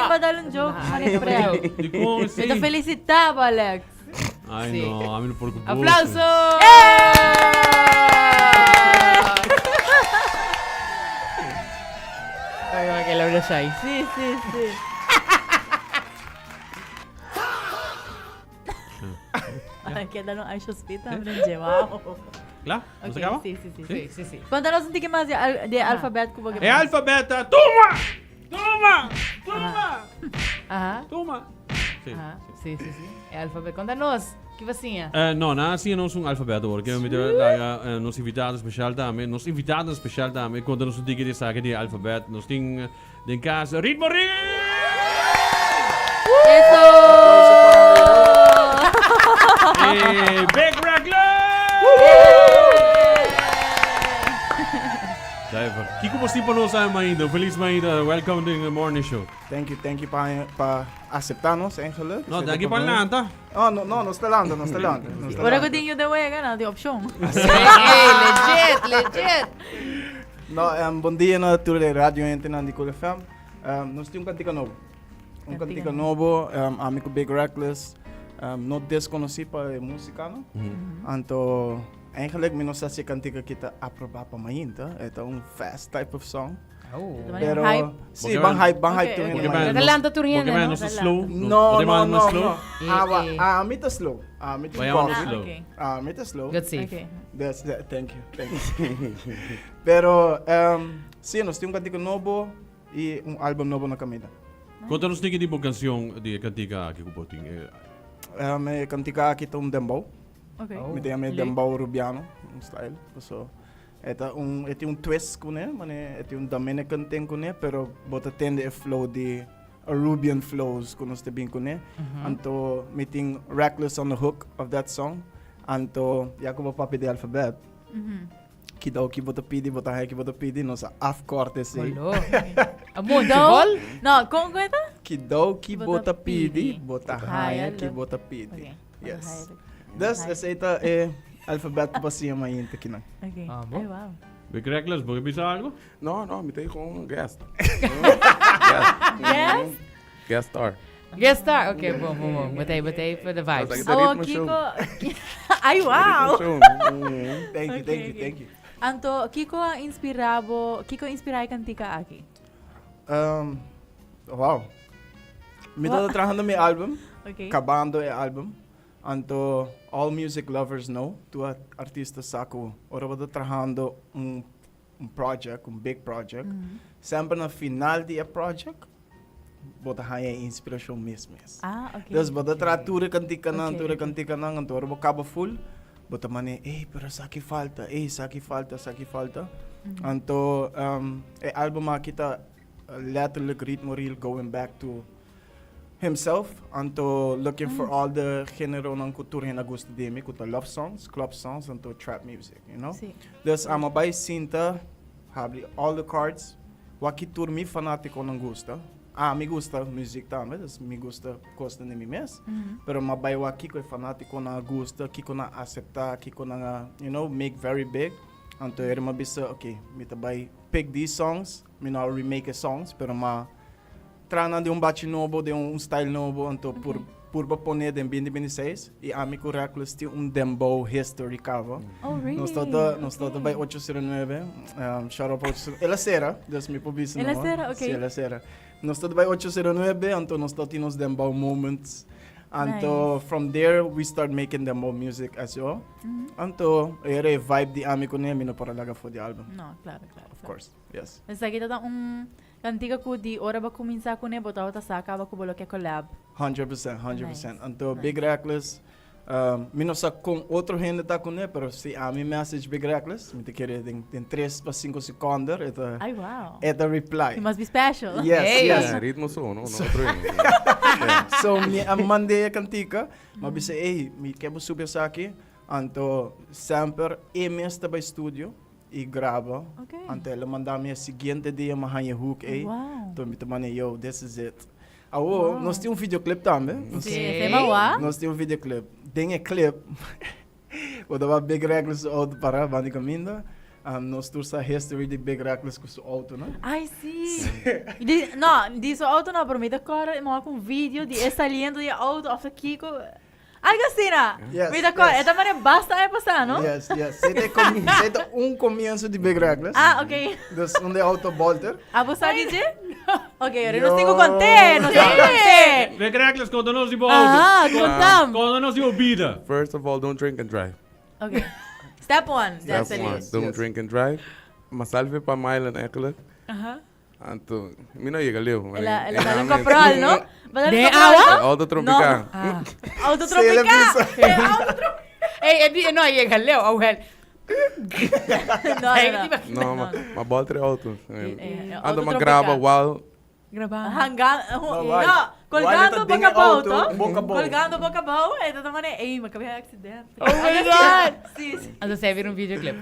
King va dar un joke, mane preu. Di con Mi sí? ta felicitá bo, Alex. Ay, Sí. no, ami no por cu boso. Aplauso! Ay, va, que la ahí. Sí, sí, sí. Ay, que dan un Aisha Speed también llevado. Klaar? Nos Ok, acaba? sí, sí, sí. Sí, sí, sí. Contanos un tique más de, al- de alfabeto cubo que E alfabeto, tuma! Tuma! Tuma! Ajá. Tuma! Sí. Ajá. Sí, sí, sí. E alfabeto. Contanos, ¿qué pasía? Eh, no, na asina nos un alfabeto porque mi te laga eh, nos invitado especial tambe, nos invitado especial tambe, conta nos un tiki de saque de alfabet, nos tin eh, den casa Ritmo Ritmo! ¡Eso! Eh, Big Reckless! Dijver. Kiko bos tin pa nos awe mainta? Feliz mainta. Welcome to the morning show. Thank you, thank you pa, pa acepta nos eigenlijk. No, danki pa lanta. Oh, no, no, nos ta lanta, nos ta lanta. Nos ta Ora lanta. ku tin yu den wega, no tin opshon. Hey, legit, legit. No, um, bon dia na tur de radio hentenan di Cool FM. Um, nos tin un cantica nobo. Un Cantica cantica nobo, um, ami ku Big Reckless, um, no desconocí pa e música, no? Anto, eigenlijk mi no sa si e cantica ki ta aproba pa mainta. E ta un fast type of song. Oh. Pero, Hype. sí, ban hype, ban hype Ok, tur ok. hende Porque mainta. ben, Adelanta tur hende, Porque ben, no? nos slow. No, Porque no, ben, no, nos slow. no. Eh, Ah, wa- eh. ah, mi ta slow. Ah, mi ta Vaya nos coffee. slow. Ok. Ah, mi ta slow. Good save. Ok. That's that, thank you, thank you. Pero, um, sí, nos tin un cantico nobo y un álbum nobo na camina. Conta nos tiki tipo canción di cantica aki ku bo tin. Eh, Um, e cantica aki ta un dembow. Ok. Oh. Mi ta yama e Leuk. dembow rubiano, un style. So, e ta un, e tin un twist kuné, mane e tin un Dominican thing kuné, pero bo ta tende e flow di Arubian flows ku nos ta bin kuné. Anto mi tin Reckless on the hook of that song. Anto ya ku bo papia di alfabet, kidou ki bo ta pidi, bo ta haña ki bo ta pidi, nos a afkort esei. Koló. A monchi Kidou? bol? No, kon ku e ta? Kidou ki Bo bo ta ta pidi, pidi, bo ta haña haña ki lo- bo ta pidi. Ok. Yes. Dus esei ta e alfabet ku bo siña mainta kinan. Ok. Ah, bon. Ay, wow. Big Reckless, bo ke bisa algo? No, no, mi ta gewoon guest. Guest? Guest star. Guest star. Ok, bon, bon, bon. Botei, botei for the vibes. Ritmo Awo, show. Kiko. Ay, wow. Show. Mm. Thank you, Ok, thank you, ok. thank you. Anto, Kiko a inspira bo, Kiko a inspira e cantica aki? Um, wow. Mi ta trahando mi album, Ok. kabando e album. Anto all music lovers know, tur artista sa ku ora bo ta trahando un, un project, un big project, semper na final di e project, bo ta haña e inspirashon mes mes. Ah, ok. Dus bo ta traha tur e kantikanan, Ok, tur e ok. kantikanan, anto ora bo kaba full, bo ta mane, ey, pero esaki falta, ey, esaki falta, esaki falta. Anto um, e album aki ta letterlijk Ritmo Real going back to himself. Anto looking for all the generonan ku tur hende a gusta di mi, ku ta love songs, club songs, anto trap music, you know? Sí. Dus ami a bai sinta, habri all the cards, wak ki tur mi fanaticonan gusta. Ah, mi gusta music tambe, dus mi gusta cosnan di mi mes. Pero m'a bai wak kiko e fanaticonan a gusta, kiko nan a acepta, kiko nan a, you know, make very big. Anto eri m'a bisa, ok, mi ta bai pick these songs, mi no a remake e songs, pero m'a traha nan den un bachi nobo, den un style nobo, anto por purba pone den binti binti seis, i ami ku Reckless tin un dembow history kaba. Oh, really? Nos ta ta, nos ta ta bai ocho sero nuebe, um, shout out pa ocho sero, el a sera, dus mi por bisa El a no. sera, ok. Si, el a sera. Nos ta ta bai ocho sero nuebe, anto nos ta tin nos dembow moments. Anto Nice. from there we start making dembow music as well. Anto era e vibe di ami kuné mi no por a laga for di album. No, claro, claro. Of course, yes. Esaki ta ta un cantica cu di ora bo cuminsa cune bo tabata sa caba cu bo lo ke collab. 100%, 100%. Nice, Anto nice. Big Reckless, um, mi no sa con otro hende ta cune, pero si ami message Big Reckless, mi ta kere den, den tres pa cinco seconden, e ta, Ay, wow. e ta reply. You must be special. Yes, Hey. yes. Yeah, ritmo so, no? No otro hende. So mi a mand'é e cantica, m'a bisa, ey, mi ke bo subi esaki, anto semper e mes ta bay studio y graba. Ok. Anto el a manda mi e siguiente dia m'a haña hook ey. Wow. Anto mi ta manda, yo, this is it. Awo, nos tin un videoclip tambe. Nos, Sí, esei m'a wak. nos tin un videoclip. Den e clip, bo ta wak Big Reckless su auto para banda di caminda. Nos tur sa history di Big Reckless ku su auto, no? Ay, sí. Di, no, di su auto no, pero mi ta kòrda mi wak un video di e saliendo di e auto of ta kiko. Algo asina. Yes, Mi ta kòrda, yes. e ta manera basta aña pasá, no? Yes, yes. Se ta com- se ta un comienzo di Big Reckless. Ah, ok. Dus un de auto bolter. Abo sa di dje? Ok, ora Yo. nos tin ku kont'é, nos tin ku kont'é. Big Reckless, konta nos di bo auto. Aha, kontam. Konta nos di bo bida. First of all, don't drink and drive. Ok. Step one. Step That's one, it. don't Yes. drink and drive. M'a salve pa Mylan eigenlijk. Aha. Anto, mi no yega leu. El a, el a dal un caprol, no? Ba dal un Den caprol, awa? no? Auto tropica. Ah. Auto Sí, el a tropica. bisa. Eh, auto tropica. Ey, e di, no yega leu, oh well. No, no, no. No, ma, m'a bolter e auto. Eh, eh, Anto auto m'a tropica. graba while Graba. Hanga, No, no, why? colgando Why boca ta abou, auto, to? boca abou. Colgando boca abou, e ta mane, ey, m'a cabia accidente. Oh my God. Sí, sí. Anto esei bira un videoclip.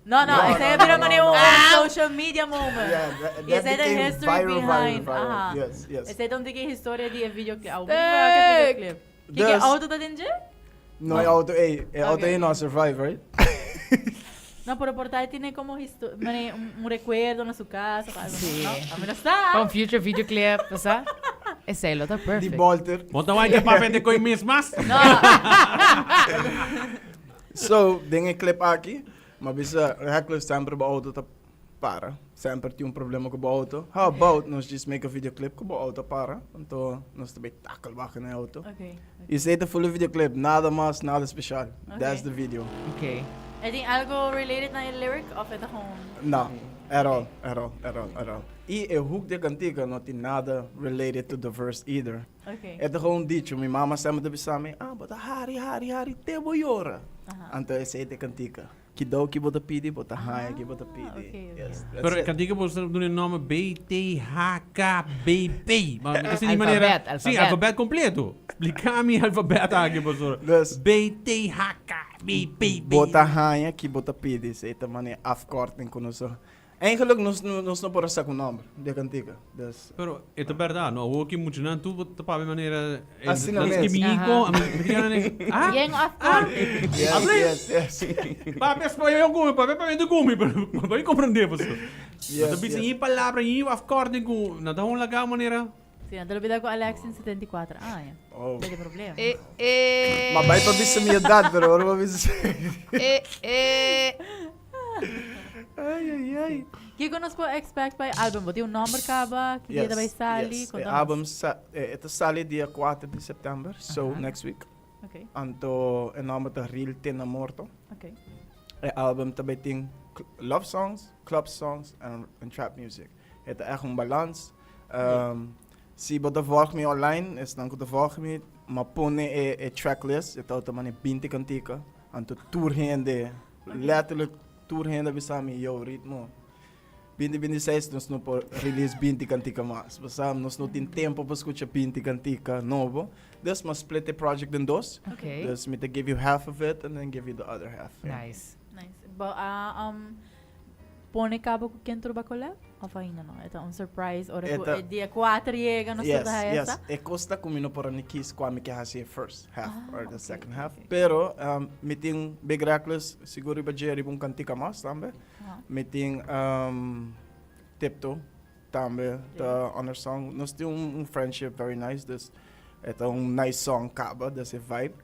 No, no, No, esei no, bira no, mane no, un no. un social media moment. Yeah, that, Y that esei ta became history viral, viral, behind. viral. Aha. Yes, yes. Esei ta un tiki historia di e videoclip. Au, mi wak e videoclip. Kiko Dus- auto ta den dje? No, e auto, ey, e auto Ok. ey no a survive, right? No, pero por ta tiene como histo mane un, un recuerdo na su casa of algo, Sí. no? A mi no sa. Pa un future videoclip, sa? Esei lo ta Di perfect. bolter. Bo ta wak ke papia de koi mes mas? No. So, den e clip aki, m'a bisa Reckless semper bo auto ta para. Semper tin un problema ku bo auto. How about nos just make a videoclip ku bo auto para. Anto nos ta bay tackle wak na e auto. Okay. Y esey ta full e videoclip, nada mas, nada special. Okay. That's the video. Okay. E tin algo related na e lyric of e ta gewoon? No, at all, at all, at all, at all. Y e hook di e cantica no tin nada related to the verse either. Okay. E ta gewoon dicho, mi mama semper ta bisa mi, ah, bo ta hari, hari, hari, te bo yora. Aha. Anto esey ta e cantica. Ki dou ki bo ta pidi, bo ta haña ki bo ta pidi. Ah, okay, okay. Yes, that's Pero it. kantika bo sa duna e nomber B, T, H, K, B, P. Ma mi ta sinti manera. Alfabet, Sí, alfabet. alfabet completo. Splica mi alfabet aki, pastor. Dus- B, T, H, K, B, P, B. Bo ta haña ki bo ta pidi, esei ta manera afkorting ku nos a. Eigenlijk nos nos no por a sa ku nomber di e kantika. Dus. Pero e ta berdad, no? Awor ki muchanan tur bo ta papia manera eh, Asina nan mes. skibi Aha. a mi mi mi ah, Yen afkorting. Yes, Abri. yes, yes. Papia spañol ku mi, papia papiamentu ku mi, pero bo a komprendé pasobra. Yes, Nan ta bisa yes. e palabra, e afkorting ku nan ta hon laga manera. Sí, nan ta olbida ku Alex tin 74 aña. Oh. Esei ta e problema. Eh, eh. Ma bai pa bisa mi edad, pero ora bo bisa. Eh, eh. Ai, ai, ai. Kiko nos por expect pa e album? Bo tin un nomber kaba? Ki dia ta bai sali? Yes. E Konta nos. album sa, e ta sali dia 4 di september, so Aha. next week. Ok, Anto e nomber ta Real Te Na Morto. ok. E album ta bai tin love songs, club songs en, en trap music. E ta echt un balans. Si bo ta volg mi online, esnan ku ta volg mi, m'a pone e, e tracklist, e ta ota mane 20 kantika. Anto tur hende, letterlijk tur hende a bisa mi, yo, Ritmo, binti binti seis nos no por release binti kantika mas. Pasá nos no tin tempo pa skucha binti kantika nobo. Dus m'a split e project den dos. Okay. Dus mi ta give you half of it and then give you the other half. Yeah. Nice. Nice. Bo a um, pone cabo cu ken tur ba collab? Of ainda no? E ta un surprise ora E cu ta- e dia 4 yega nos Yes, tur ta haya yes. sa? E cos ta cu mi no por a ni kies cua mi ke haci e first half Ah, or the okay, second okay, half. okay. Pero um, mi tin Big Reckless sigur riba dje riba un cantica mas tambe. Ah. Mi tin um, Tiptoe tambe ta on our song. Nos tin un, un friendship very nice, dus e ta un nice song caba, dus e vibe.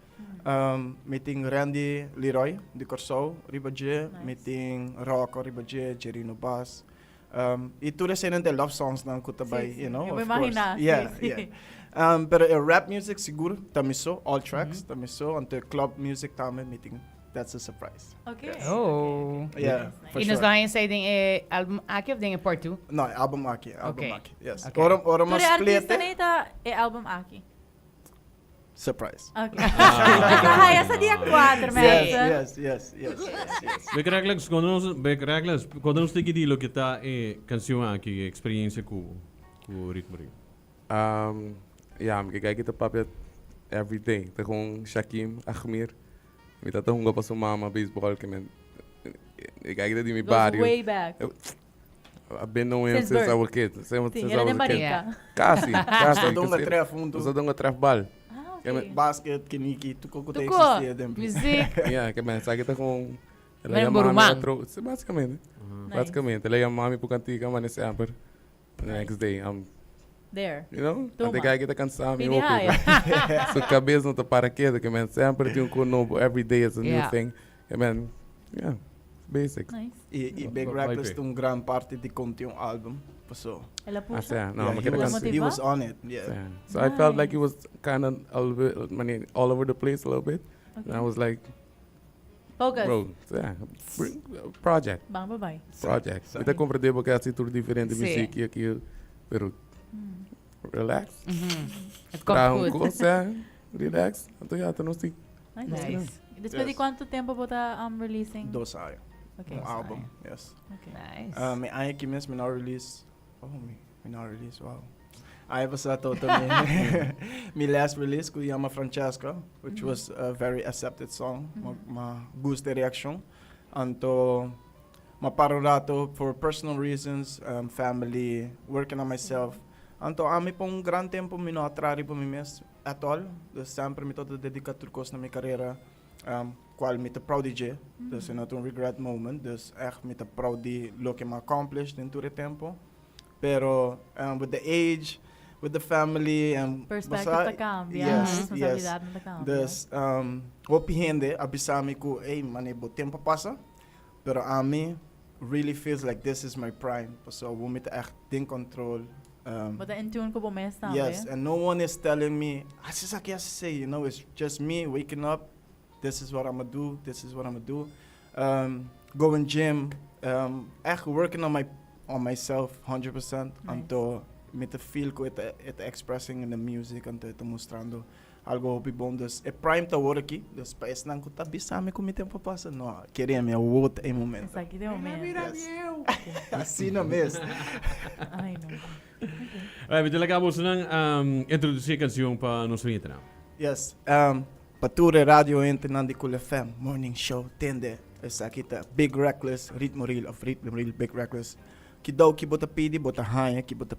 Um, mi tin Randy Leroy di Kòrsou riba dje, mi Nice. tin Rocco riba dje, Jerino Bass. Um, y tur eseinan ta e love songs nan ku ta Sí, bai, sí. you know, Yo me of course. imagina, sí, Yeah, sí. yeah. Um, pero e rap music sigur ta mi so, all tracks ta mi so, anto e club music tambe mi tin, that's a surprise. Okay. Yes. Oh. Yeah, Nice, nice. for Y nos sure. lo haña esei den e album aki of den e part 2? No, e album aki, album Okay. aki, yes. Okay. Ora, ora Tur mas e artista split, nei ta e album aki. Surprise. Ok. Esta haya sa dia 4, Yes, mensen. yes, yes, yes, yes, yes. Big Reckless, cuando nos, Big Reckless, cuando nos tiki di loke ta e cancion aki, e experiencia cu, cu Ritmo Ring. Um, ja, mi ke kijk ta papia every day. Ta gewoon Shakim Achmir. Mi tata hunga pa su mama baseball ke men. E kijk ta di mi Goes barrio. way back. I've been knowing him Since since I birth. was a kid. Since, Sí, since era I de was a kid. Marica. Casi, casi. Nos a dunga tref hunto. Nos a dunga tref bal. Ah, Ke men- ok. Basket, kiniki, tuko ku ta Tuko, existia den. Muziek. Ja, ke men sa ke ta gewoon... El a Mira yama mi boruman. otro, sí, básicamente. Nice. Básicamente, el a yama mi pa cantica, mane semper. The next day, I'm, There. you know, Tuma. ante kai ta cansa mi Pidi hopi. haya. Su cabeza no ta para keto, ke men semper tin un ko nobo, every day is a new thing. Ke men, yeah, basics. Nice. Y, y Big Vai Reckless pe. ta un gran parti di conti un album. So, El a Ah, pusha. sea, no, yeah, mi he kere was, cansi. he was on it. Yeah. Yeah. So I felt like Nice. it was kind of a little bit, mane, all over the place a little bit. And I was like, Focus. bro, yeah, bring, project, Bang, bye bye. project. Sí. Mi ta comprende porque haci tur diferente Sí. muziek y aki, pero relax. Het komt Traha un goed. cos, ja, relax. Anto ya, ta nos tin. Nice. Nice. Despues di Yes. cuanto tempo bo ta releasing? 2 aña. Okay. Un album, yes. Okay. Nice. Mi aña aki mes mi no release. Oh, mi, mi no release, wow. Aña pasá tabata mi, mi last release ku yama Francesca, which was a very accepted song. Ma, ma gusta e reaccion. Anto, ma para un rato for personal reasons, family, working on myself. Anto ami pa un gran tempo mi no a traha riba mi mes at all. Dus semper mi tabata dedica tur cos na mi carera. Cual mi ta proud di dje, dus e no ta un regret moment, dus echt mi ta proud di loke mi a accomplish den tur e tempo. Pero with the age, with the family and Perspective basa ta cambia, yes, responsabilidadnan ta cambia. Dus hopi hende a bisa mi cu ey mane bo tempo a pasa, pero ami really feels like this is my prime, pasobra awor mi ta echt den control. Bo ta in tune cu bo mes tambe. Yes, and no one is telling me, haci esaki, haci esey, you know, it's just me waking up, this is what I'ma do, this is what I'ma do. Going gym, echt working on my, on myself 100%, Nice. anto mi ta feel cu e ta, e ta expressing in the music, anto e ta mustrando algo hopi bon. Dus e prime ta awor aki, dus pa esnan cu ta bisa mi cu mi tempo a pasa, no, kere mi awor ta e momento. Esaki ta e momento. Yes. Asina mes. Ay, no. Alright, mi ta laga bosonan introduci e cancion pa nos oyentenan. Yes, pa tur e radio oyentenan di Cool FM, Morning Show, tende esaki ta Big Reckless, Ritmo Real of Ritmo Real Big Reckless. Ki dou ki bo ta pidi, bo ta haña ki bo ta.